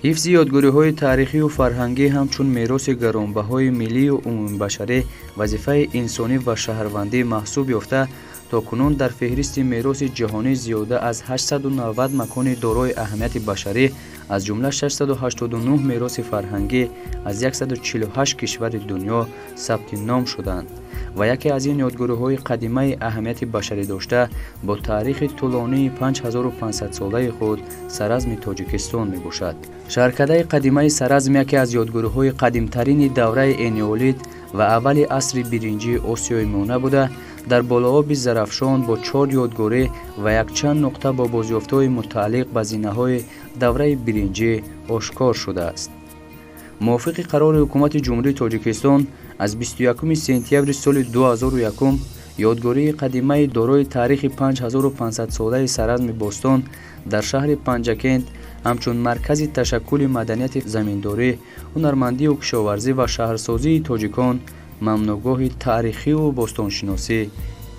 Ҳифзи ёдгориҳои таърихию фарҳангӣ ҳамчун мероси гаронбаҳои миллию умумибашарӣ вазифаи инсонӣ ва шаҳрвандӣ маҳсуб ёфта, то кунун дар феҳристи мероси ҷаҳонӣ зиёда аз 890 макони дорои аҳамияти башарӣ, аз ҷумла 689 мероси фарҳангӣ аз 148 кишвари дунё сабти ном шуданд ва яке аз ин ёдгориҳои қадимаи аҳамияти башарӣ дошта бо таърихи тӯлонии 5500-солаи худ Саразми Тоҷикистон мебошад. Шаҳркадаи қадимаи Саразм яке аз ёдгориҳои қадимтарини давраи энеолит ва аввали асри биринҷии Осиёи Миёна буда, дар болооби Зарафшон бо чор ёдгорӣ ва якчанд нуқта бо бозёфтҳои мутааллиқ ба зинаҳои давраи биринҷӣ ошкор шудааст. Мувофиқи қарори Ҳукумати Ҷумҳурии Тоҷикистон аз 21 сентябри соли 2001, ёдгории қадимаи дорои таърихи 5500-солаи Саразми бостон дар шаҳри Панҷакент ҳамчун маркази ташаккули маданияти заминдорӣ, ҳунармандию кишоварзӣ ва шаҳрсозии тоҷикон мамнӯъгоҳи таърихиву бостоншиносӣ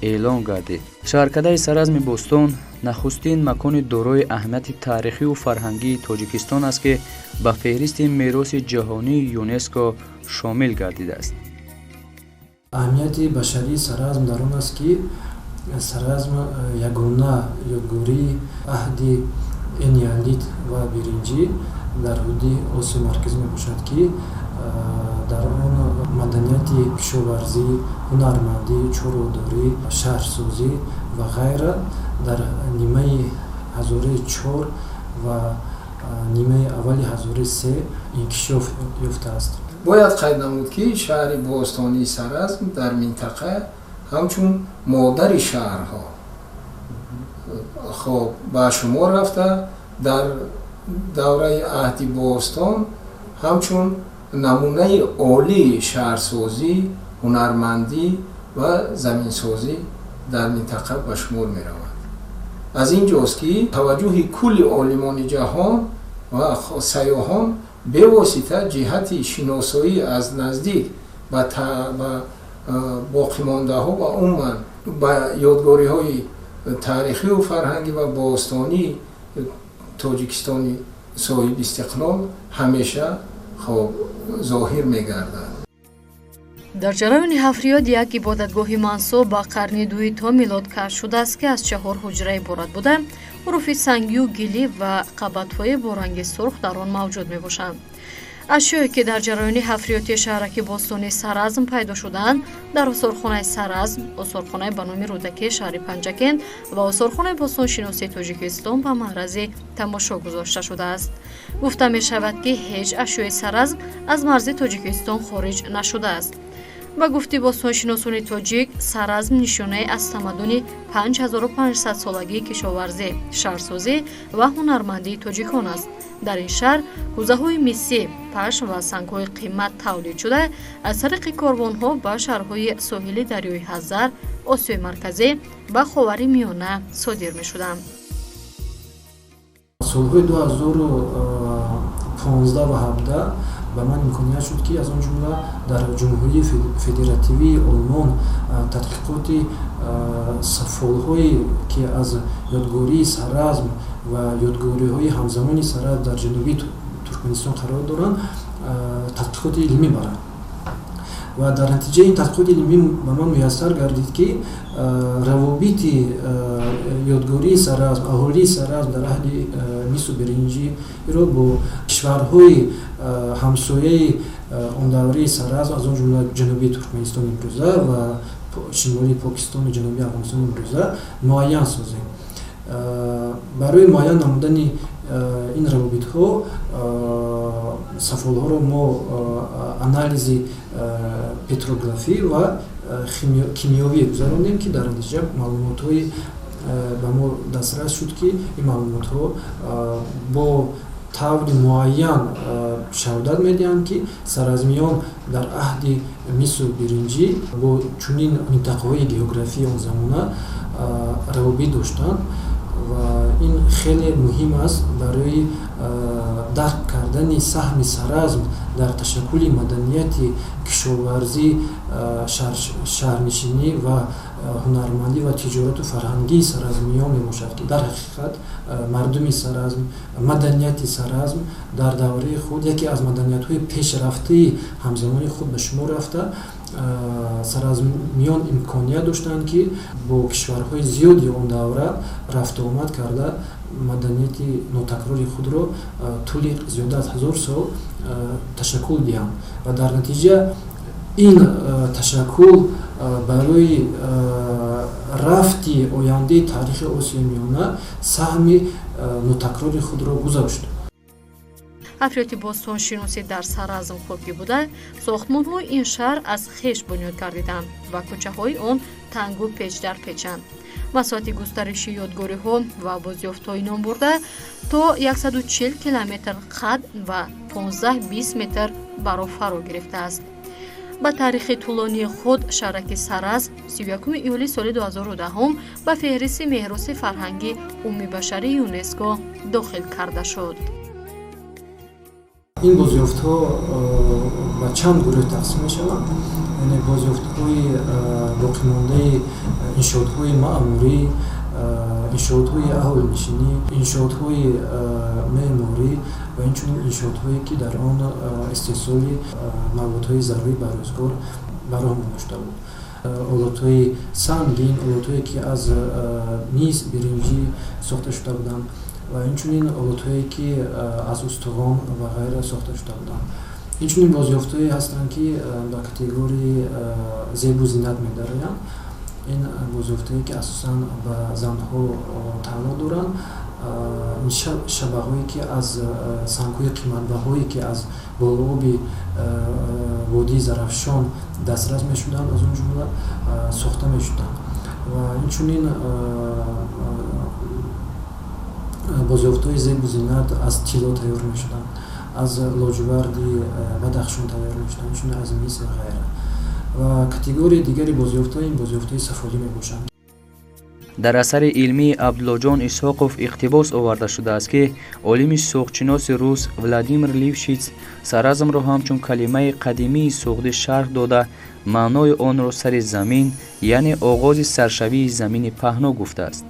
эълон гардид. Шаҳркадаи Саразми бостон нахустин макони дорои аҳамияти таърихиву фарҳангии Тоҷикистон аст, ки ба феҳристи мероси ҷаҳонии ЮНЕСКО шомил гардидааст. Аҳамияти башарии Саразм дар он аст, ки Саразм ягона ёдгории аҳди энеолит ва биринҷӣ дар ҳудуди Осиёи Марказӣ мебошад, ки дар он маданияти кишоварзӣ, ҳунармандӣ, чорводорӣ, шаҳрсозӣ ва ғайра дар нимаи ҳазораи чор ва нимаи аввали ҳазораи се инкишоф ёфтааст. Бояд қайд намуд, ки шаҳри бостонии Саразм дар минтақа ҳамчун модари шаҳрҳо хоб ба шумор рафта, дар давраи аҳди бостон ҳамчун намунаи олии шаҳрсозӣ, ҳунармандӣ ва заминсозӣ дар минтақа ба шумор меравад. Аз ин ҷост, ки таваҷҷӯҳи кулли олимони ҷаҳон ва сайёҳон бевосита ҷиҳати шиносоӣ аз наздик ба боқимондаҳо ва умуман ба ёдгориҳои таърихию фарҳангӣ ва бостонии Тоҷикистони соҳибистиқлол ҳамеша хоб зоҳир мегардад. Дар ҷараёни ҳафриёт як ибодатгоҳи мансуб ба қарни дуи то милод кашф шудааст, ки аз чаҳор ҳуҷра иборат буда, ҳуруфи сангию гилӣ ва қабатҳои бо ранги сурх дар он мавҷуд мебошанд. Ашёе, ки дар ҷараёни ҳафриёти шаҳраки бостонии Саразм пайдо шудаанд, дар осорхонаи Саразм, осорхонаи ба номи Рӯдакии шаҳри Панҷакент ва осорхонаи бостоншиносии Тоҷикистон ба маърази тамошо гузошта шудааст. Гуфта мешавад, ки ҳеҷ ашёи Саразм аз марзи Тоҷикистон хориҷ нашудааст. Ба гуфти бостоншиносони тоҷик, Саразм нишонае аз тамаддуни 5500-солагии кишоварзӣ, шаҳрсозӣ ва ҳунармандии тоҷикон аст. Дар ин шаҳр кӯзаҳои мисӣ, пашм ва сангҳои қимат тавлид шуда, аз тариқи корвонҳо ба шаҳрҳои соҳили дарёи Ҳазар, Осиёи Марказӣ ба Ховари Миёна содир мешуданд. Солҳои 2015 ва 17 ба ман имконият шуд, ки аз он ҷумла дар Ҷумҳурии Федеративии Олмон тадқиқоти сафолҳое, ки аз ёдгории Саразм ва ёдгориҳои ҳамзамони Саразм дар ҷанубии Туркманистон қарор доранд, тадқиқоти илмӣ барам. Ва дар натиҷаи ин тадқиқоти илмӣ ба ман муяссар гардид, ки равобити ёдгории Саразм, аҳолии Саразм дар аҳди мису биринҷиро бо кишварҳои ҳамсояи он давраи Саразм, аз он ҷумла ҷанубии Туркманистони имрӯза ва шимолии Покистону ҷанубии Афғонистони имрӯза, муайян созем. Барои муайян намудани ин равобитҳо сафолҳоро мо анализи петрографӣ ва кимиёвӣ гузарондем, ки дар натиҷа маълумотҳои ба мо дастрас шуд, ки ин маълумотҳо бо таври муайян шаҳодат медиҳанд, ки саразмиён дар аҳди мису биринҷӣ бо чунин минтақаҳои географии он замона равобит доштанд. Ва ин хеле муҳим аст барои дарк кардани саҳми Саразм дар ташаккули маданияти кишоварзӣ, шаҳрнишинӣ ва ҳунармандӣ ва тиҷорату фарҳангии саразмиён мебошад, ки дар ҳақиқат мардуми Саразм, маданияти Саразм дар давраи худ яке аз маданиятҳои пешрафтаи ҳамзамони худ ба шумор рафта, саразмиён имконият доштанд, ки бо кишварҳои зиёди он давра рафтуомад карда, маданияти нотакрори худро тӯли зиёда аз 1000 сол ташаккул диҳанд. Ва дар натиҷа ин ташаккул барои рафти ояндаи таърихи Осиёи Миёна саҳми нотакрори худро гузошт. Ҳафриёти бостоншиносӣ дар Саразм хокӣ буда, сохтмонҳои ин шаҳр аз хеш бунёд гардиданд ва кӯчаҳои он тангу печ дар печанд. Масоҳати густариши ёдгориҳо ва бозёфтҳои номбурда то 140 километр қад ва 15-20 метр баро фаро гирифтааст. Ба таърихи тӯлонии худ шаҳраки Саразм 31 июли соли 2010 ба феҳристи мероси фарҳангии умумибашарии ЮНЕСКО дохил карда шуд. Ин бозёфтҳо ба чанд гурӯҳ тақсим мешаванд, яъне бозёфтҳои боқимондаи иншоотҳои маъмурӣ, иншоотҳои аҳолинишинӣ, иншоотҳои меъморӣ ва инчунин иншоотҳое, ки дар он истеҳсоли маводҳои зарурӣ ба рӯзгор ба роҳ монда шуда буд, олотҳои сангин, олотҳое, ки аз мис, биринҷӣ сохта шуда буданд, ва инчунин олотҳое, ки аз устухон ва ғайра сохта шуда буданд. Инчунин бозёфтҳое ҳастанд, ки ба категорияи зебу зинат медароянд. Ин бозёфтҳое, ки асосан ба занҳо тааллуқ доранд, шабаҳое, ки аз сангҳои қиматбаҳое, ки аз болооби водии Зарафшон дастрас мешуданд, аз он ҷумла сохта мешуданд, ва инчунин бозёфтҳои зебу зинат аз тилло тайёр мешуданд, аз лоҷуварди Бадахшон тайёр мешуданд, инчунин аз мис ва ғайра. Ва категорияи дигари бозёфтҳо ин бозёфтҳои сафолӣ мебошанд. Дар асари илмии Абдуллоҷон Исҳоқов иқтибос оварда шудааст, ки олими суғдшиноси рус Владимир Лившиц Саразмро ҳамчун калимаи қадимии суғдӣ шарҳ дода, маънои онро сари замин, яъне оғози саршавии замини паҳно гуфтааст.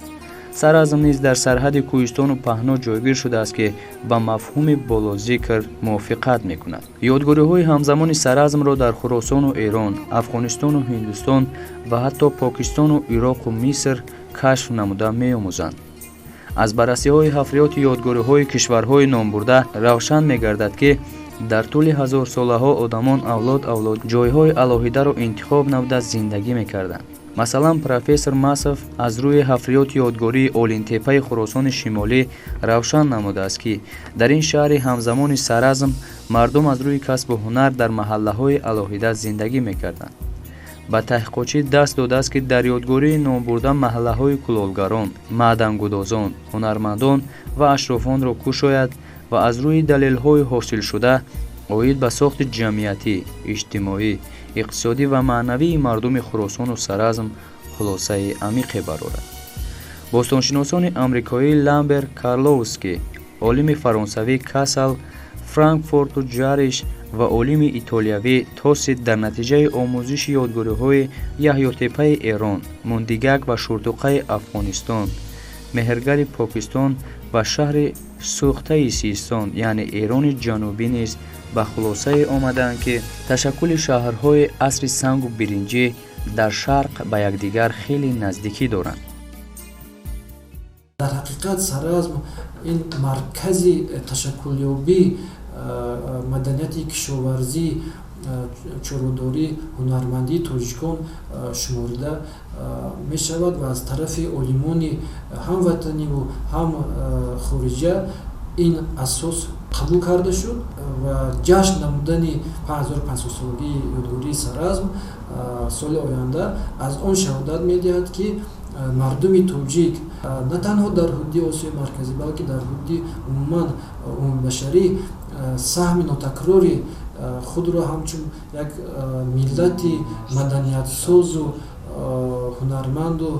Саразм низ дар сарҳади кӯҳистону паҳно ҷойгир шудааст, ки ба мафҳуми болозикр мувофиқат мекунад. Ёдгориҳои ҳамзамони Саразмро дар Хуросону Эрон, Афғонистону Ҳиндустон ва ҳатто Покистону Ироқу Миср кашф намуда меомӯзанд. Аз баррасиҳои ҳафриёти ёдгориҳои кишварҳои номбурда равшан мегардад, ки дар тӯли ҳазорсолаҳо одамон авлод авлод ҷойҳои алоҳидаро интихоб намуда зиндагӣ мекарданд. Масалан, профессор Масов аз рӯи ҳафриёти ёдгории Олинтепаи Хуросони Шимолӣ равшан намудааст, ки дар ин шаҳри ҳамзамони Саразм мардум аз рӯи касбу ҳунар дар маҳаллаҳои алоҳида зиндагӣ мекарданд. Ба таҳқиқотчӣ даст додааст, ки дар ёдгории номбурда маҳаллаҳои кулолгарон, маъдангудозон, ҳунармандон ва ашрофонро кушояд ва аз рӯи далелҳои ҳосилшуда оид ба сохти ҷамъиятӣ, иҷтимоӣ, иқтисодӣ ва маънавии мардуми Хуросону Саразм хулосаи амиқе барорад. Бостоншиносони амрикоӣ Ламбер Карловский, олими фаронсавӣ Касал, Франкфурту Ҷариш ва олими итолиявӣ Тосит дар натиҷаи омӯзиши ёдгориҳои Яҳётепаи Эрон, Мундигак ва Шуртуқаи Афғонистон, Меҳргари Покистон ва шаҳри сӯхтаи Систон, яъне Эрони Ҷанубӣ низ ба хулосае омадаанд, ки ташаккули шаҳрҳои асри сангу биринҷӣ дар шарқ ба якдигар хеле наздикӣ доранд. Дар ҳақиқат Саразм ин маркази ташаккулёбӣ маданияти кишоварзӣ, чорводорӣ, ҳунармандии тоҷикон шуморида мешавад ва аз тарафи олимони ҳам ватаниву ҳам хориҷа ин асос қабул карда шуд. Ва ҷашн намудани 5500-солагии ёдгории Саразм соли оянда аз он шаҳодат медиҳад, ки мардуми тоҷик на танҳо дар ҳудуди Осиёи Марказӣ, балки дар ҳудуди умуман умумибашарӣ саҳми нотакрори худро ҳамчун як миллати маданиятсозу ҳунарманду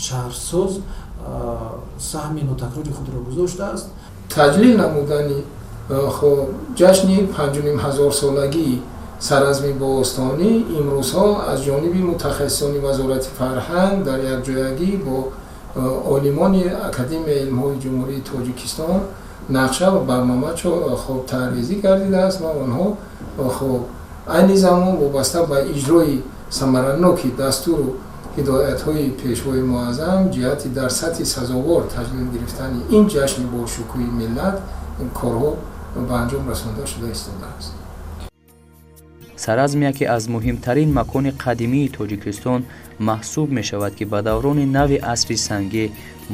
Шаҳрсоз саҳми нотакрори худро гузоштааст. Таҷлил намудани, хоб, ҷашни 5500-солагии Саразми бостонӣ имрӯзҳо аз ҷониби мутахассисони Вазорати фарҳанг дар якҷоягӣ бо олимони Академияи илмҳои Ҷумҳурии Тоҷикистон нақша ва барнома, хоб, тарҳрезӣ гардидааст ва онҳо, хоб, айни замон вобаста ба иҷрои самараноки дастуру ҳидоятҳои Пешвои Муаззам ҷиҳати дар сатҳи сазовор таҷлил гирифтани ин ҷашни бошукӯҳи миллат корҳо ба анҷом расонда шуда истодааст. Саразм яке аз муҳимтарин макони қадимии Тоҷикистон маҳсуб мешавад, ки ба даврони нави асри сангӣ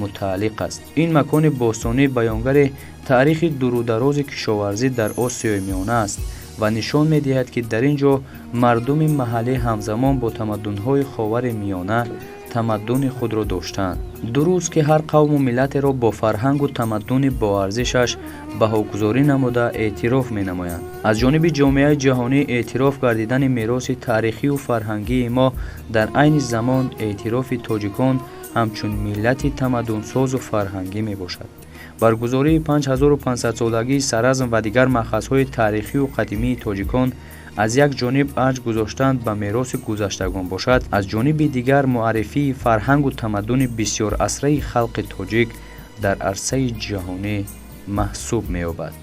мутааллиқ аст. Ин макони бостонӣ баёнгари таърихи дурударози кишоварзӣ дар Осиёи Миёна аст ва нишон медиҳад, ки дар ин ҷо мардуми маҳаллӣ ҳамзамон бо тамаддунҳои Ховари Миёна тамаддуни худро доштаанд. Дуруст, ки ҳар қавму миллатеро бо фарҳангу тамаддуни боарзишаш баҳогузорӣ намуда эътироф менамоянд. Аз ҷониби ҷомеаи ҷаҳонӣ эътироф гардидани мероси таърихию фарҳангии мо дар айни замон эътирофи тоҷикон ҳамчун миллати тамаддунсозу фарҳангӣ мебошад. Баргузории 5500-солагии Саразм ва дигар маъхазҳои таърихию қадимии тоҷикон аз як ҷониб арҷ гузоштан ба мероси гузаштагон бошад, аз ҷониби дигар муаррифии фарҳангу тамаддуни бисёрасраи халқи тоҷик дар арсаи ҷаҳонӣ маҳсуб меёбад.